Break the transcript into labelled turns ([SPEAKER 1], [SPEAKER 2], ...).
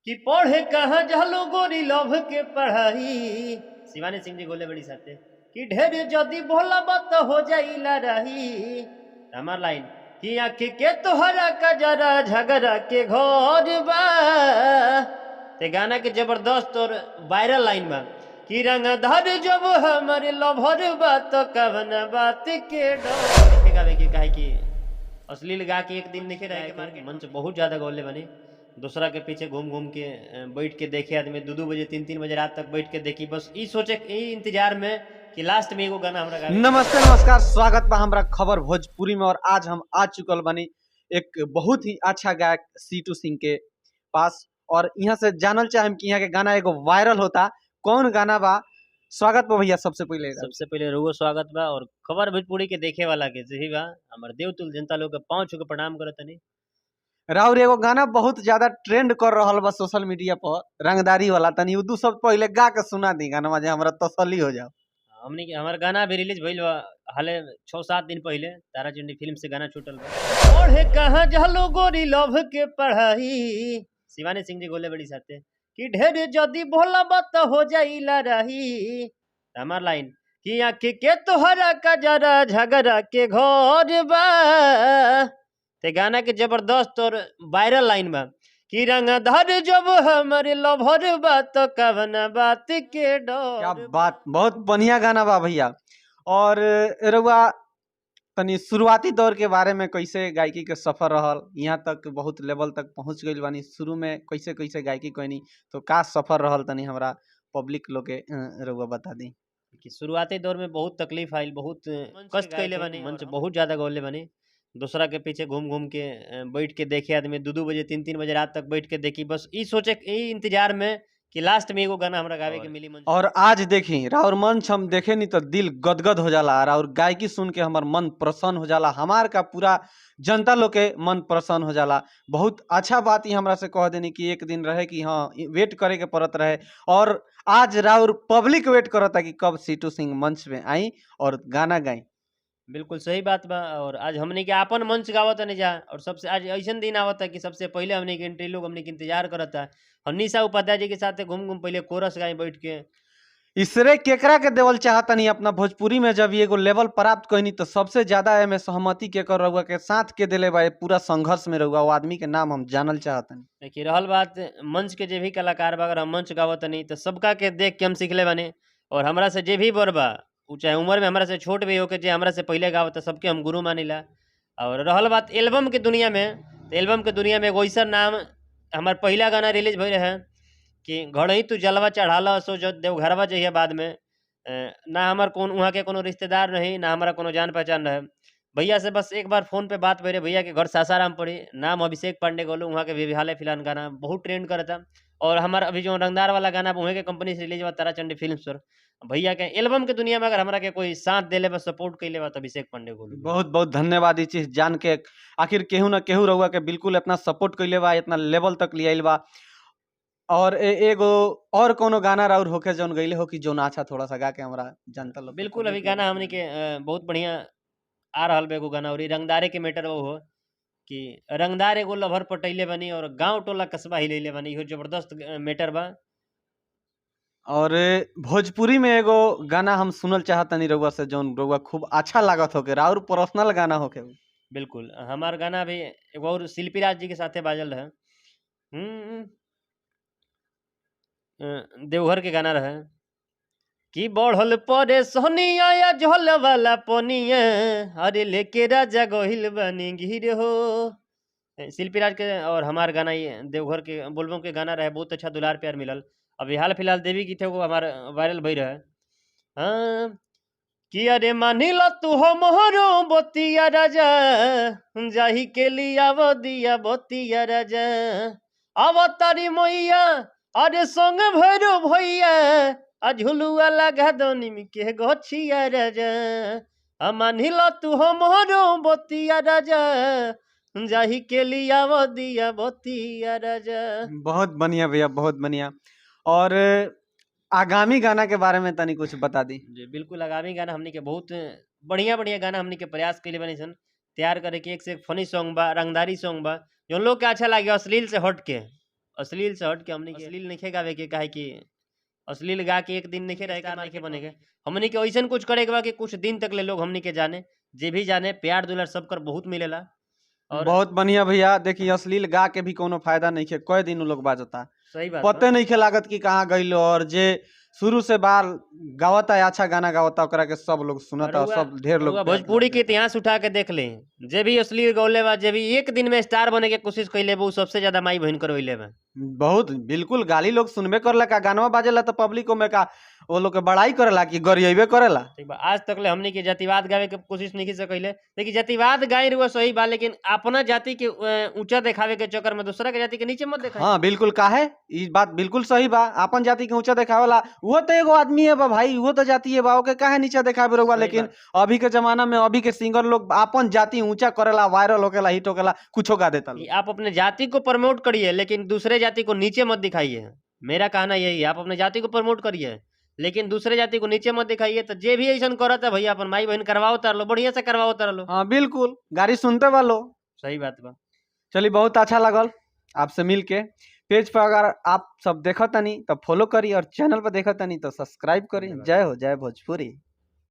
[SPEAKER 1] कि पढ़े कहाँ जालो गोरी लभ के पढ़ाई। शिवानी सिंह जी गोले बड़ी साथे कि ढेर जदी भोला बात हो जाइला रही। हमार लाइन कि आँख के तोहरा कजरा झगड़ा के घर बा। ते गाना के जबरदस्त और वायरल लाइन बा कि रंगधार जब हमारे लभर बा तो कवन बात के डर। गावे के काहे कि अश्लील गा के एक दिन नहीं रहे के मंच बहुत ज्यादा गौले बने। दूसरा के पीछे घूम घूम के बैठ के देखे आदमी 2-2 बजे 3-3 बजे रात तक बैठ के देखी, बस ई सोचे ई इंतजार में कि लास्ट में एगो गाना हमरा गावे।
[SPEAKER 2] नमस्ते नमस्कार, स्वागत बा हमरा खबर भोजपुरी में। और आज हम आ चुकल बानी एक बहुत ही अच्छा गायक सीटू सिंह के पास और यहाँ से जानल चाहेम कि यहाँ के गाना एगो वायरल होता, कौन गाना बा। स्वागत बा भैया। सबसे पहले
[SPEAKER 1] सबसे पहले रउआ स्वागत बा और खबर भोजपुरी के देखे वाला के सही बा हमर देवतुल जनता लोग के पाँव छू के प्रणाम करत तनी।
[SPEAKER 2] राउर एगो गाना बहुत ज्यादा ट्रेंड कर रहल बा सोशल मीडिया पर, रंगदारी वाला, तनी उ दू शब्द पहले गा के सुना दी गाना जे हमरा तसल्ली हो जाओ।
[SPEAKER 1] हमनी के हमार गाना भी रिलीज भइल बा हाले 6-7 दिन पहले, ताराचंडी फिल्म से गाना छूटल बा। पढ़े कहाँ जालो गोरी लभ के पढ़ाई। शिवानी सिंह जी गोले बड़ी साथे कि ढेर जदी भोला बात हो जाइला रही। हमार लाइन कि आँख के तोहरा कजरा झगड़ा के घर बा। ते गाना के जबरदस्त और वायरल लाइन बा कि रंगधार जब हमारे लभर बा तो कवन बात के डर।
[SPEAKER 2] क्या बात, बहुत बढ़िया गाना बा भैया। और रउआ तनी शुरुआती दौर के बारे में कैसे गायकी के सफर रहल, यहाँ तक बहुत लेवल तक पहुँच गइल बानी, शुरू में कैसे कैसे गायकी कैनी, तो का सफर रहल तनी हमरा पब्लिक लोग के रउआ बता दी।
[SPEAKER 1] कि शुरुआती दौर में बहुत तकलीफ आइल, बहुत कष्ट कैले बानी, मंच बहुत ज्यादा गौले बानी। दूसरा के पीछे घूम घूम के बैठ के देखे आदमी 2-2 बजे 3-3 बजे रात तक बैठ के देखी, बस ई सोचे ई इंतजार में कि लास्ट में एगो गाना हमरा गावे के मिली मंच।
[SPEAKER 2] और आज देखी राउर मंच हम देखे नहीं तो दिल गदगद हो जाला, राउर गायकी सुन के हमार मन प्रसन्न हो जाला, हमार का पूरा जनता लोग के मन प्रसन्न हो जाला। बहुत अच्छा बात ही हमरा से कह देनी कि एक दिन रहे कि हाँ वेट करे के पड़त रहे, और आज राउर पब्लिक वेट करता कि कब सीटू सिंह मंच में आई और गाना गाई।
[SPEAKER 1] बिल्कुल सही बात बा। और आज हमने के आपन मंच गावत नहीं जा, और सबसे आज ऐसा दिन आवत है कि सबसे पहले हमने के एंट्री लोग हमने के इंतजार करता। हम निशा उपाध्याय जी के साथ घूम घूम पहले कोरस गाए बैठ के।
[SPEAKER 2] इसरे केकरा के देवल चाहतनी अपना भोजपुरी में जब एगो लेवल प्राप्त कैनी तो सबसे ज्यादा एमे सहमति के कर रहुआ के साथ के दिले बा, पूरा संघर्ष में रहुआ, वो आदमी के नाम हम जानल चाहतनी।
[SPEAKER 1] देखिए रहल बात मंच के जे भी कलाकार बा, अगर हम मंच गावतनी तो सबका के देख के हम सीखले बानी, और हमरा से जे भी बड़ बा उ चाहे उम्र में हमरा से छोट भी होके जे हमरा से पहले गावत सबके हम गुरु मानिला। और रहल बात एल्बम के दुनिया में, तो एल्बम के दुनिया में एगो ऐसा नाम हमार पहला गाना रिलीज भइल रहे कि घर ही तू जलवा चढ़ाला सो जो देवघरवा जइहे बाद में। ना हमार कौन वहाँ के कोनो रिश्तेदार रही, ना हमारा कोनो जान पहचान रहे। भैया से बस एक बार फोन पे बात भई रहे, भैया के घर सासाराम पड़ी, नाम अभिषेक पांडे गोलू, वहाँ के भी हाले फिलहाल गाना बहुत ट्रेंड करता। और हमारा अभी जो रंगदार वाला गाना वहीं के कंपनी से रिलीज हुआ ताराचंडी फिल्म पर। भैया के एल्बम के दुनिया में अगर हमरा के कोई साथ देले बा, सपोर्ट कैले बा, तो अभिषेक पांडे गोलू।
[SPEAKER 2] बहुत बहुत धन्यवाद इस चीज जान के, आखिर केहू ना केहू रहुआ के बिल्कुल इतना सपोर्ट कैले बा, इतना लेवल तक लियाइल बा। और एगो और कोनो गाना राउर होके जौन गइले हो कि जौन अच्छा थोड़ा सा गा के हमरा जनता लोग।
[SPEAKER 1] बिल्कुल अभी गाना हमनी के बहुत बढ़िया आ रहल बा एगो गाना, और रंगदारे के मैटर वो हो कि रंगदार एगो लभर पटैले बनी और गांव टोला कस्बा हिलैले बनी, इहो जबरदस्त मैटर बा।
[SPEAKER 2] और भोजपुरी में एगो गाना हम सुनल चाहतनी रउआ से जौन रउआ खूब अच्छा लागत होके, राउर पर्सनल गाना होके।
[SPEAKER 1] बिल्कुल हमार गाना भी एगो और शिल्पी राज जी के साथे बाजल रहे, देवघर के गाना रहे कि बढ़ल परे सोनिया या झोल वाला पनिया, अरे लेके राजा गोहिल बनी घिर हो। शिल्पी राज के और हमार गाना ये देवघर के बोलबम के गाना रहे, बहुत अच्छा दुलार प्यार मिलल। अभी हाल फिलहाल देवी गीत एगो हमार वायरल भई रहे। हाँ कि अरे मानिल तू हो मोहरो बतिया राजा, जाही के लिया वो दिया बतिया राजा, अवतारी मैया अरे संग भैरो भैया, आ झुलुआ लगा दो के गछिया राजा, मानिल तू हो मोहरो बतिया राजा, जाही के लिया वो दिया बतिया राजा।
[SPEAKER 2] बहुत बढ़िया भैया, बहुत बढ़िया। और आगामी गाना के बारे में तनी कुछ बता दी।
[SPEAKER 1] जी बिल्कुल, आगामी गाना हमनी के बहुत बढ़िया बढ़िया गाना हमनी के प्रयास कैले बनी सन तैयार करे के, एक से एक फनी सॉन्ग बा, रंगदारी सॉन्ग बा, जो लोग के अच्छा लागे अश्लील से हट के। अश्लील से हट के हमनी के अश्लील नइखे गावे के, काहे कि अश्लील गा के एक दिन नइखे रहे के, नइखे बने के। हमनी के ऐसन कुछ करे के बा कि कुछ दिन तक ले लोग हमनी के जाने, जे भी जाने प्यार दुलार सबकर बहुत मिलेला। और
[SPEAKER 2] बहुत बढ़िया भैया। देखी अश्लील गा के भी कोनो फायदा नहीं है, कई दिन उ लोग बाजता,
[SPEAKER 1] सही बात बा।
[SPEAKER 2] पते नहीं खे लागत कि कहाँ गइल। और जे शुरू से बार गावता है, अच्छा गाना गावता, ओकरा के सब लोग सुनता और सब ढेर लोग
[SPEAKER 1] रउआ
[SPEAKER 2] प्यार
[SPEAKER 1] भोजपुरी के
[SPEAKER 2] देता।
[SPEAKER 1] इतिहास उठा के देख ले, जे भी अश्लील गौले बा, जे भी एक दिन में स्टार बने के कोशिश कइले बा, उ सबसे ज्यादा माई बहन करवइले बा।
[SPEAKER 2] बहुत बिल्कुल गाली लोग सुनबे करेला, का गानवा बाजेला तो पब्लिक में का वो लोग के बड़ाई करेला कि गरियबे करेला।
[SPEAKER 1] ठीक बा, आज तक ले हमनी के जातिवाद गावे के कोशिश नहीं सकइले। देखिए जातिवाद गाय रुआ सही बा, लेकिन अपना जाति के ऊंचा दिखावे के चक्कर में दूसरा के जाति के नीचे मत दिखाई।
[SPEAKER 2] हाँ बिल्कुल, काहे ई बात बिल्कुल सही बा। अपन जाति के ऊंचा देखावेला, वो तो एगो आदमी है बा भाई, वो तो जाति है बा, ओके काहे नीचा देखावे रहुआ।
[SPEAKER 1] सही
[SPEAKER 2] लेकिन
[SPEAKER 1] बात।
[SPEAKER 2] अभी के जमाना में अभी के सिंगर लोग अपन जाति ऊंचा करेला, वायरल होकेला, हिट होकेला, कुछो गा देता
[SPEAKER 1] कि
[SPEAKER 2] लोग।
[SPEAKER 1] आप अपने जाति को प्रमोट करिए लेकिन दूसरे जाति को नीचे मत दिखाइए। मेरा कहना यही है, आप अपने जाति को प्रमोट करिए लेकिन दूसरे जाति को नीचे मत दिखाइए। तो जे भी ऐसा करता है भैया, अपन माई बहन करवाओ तार लो, बढ़िया से करवाओ तार लो।
[SPEAKER 2] हाँ बिल्कुल, गाड़ी सुनते वालो।
[SPEAKER 1] सही बात बा।
[SPEAKER 2] चलिए बहुत अच्छा लगल आपसे मिल के। पेज पर अगर आप सब देखतनी तो फॉलो करी और चैनल पर देखतनी तो सब्सक्राइब करी।
[SPEAKER 1] धन्यवाद।
[SPEAKER 2] जय हो, जय भोजपुरी।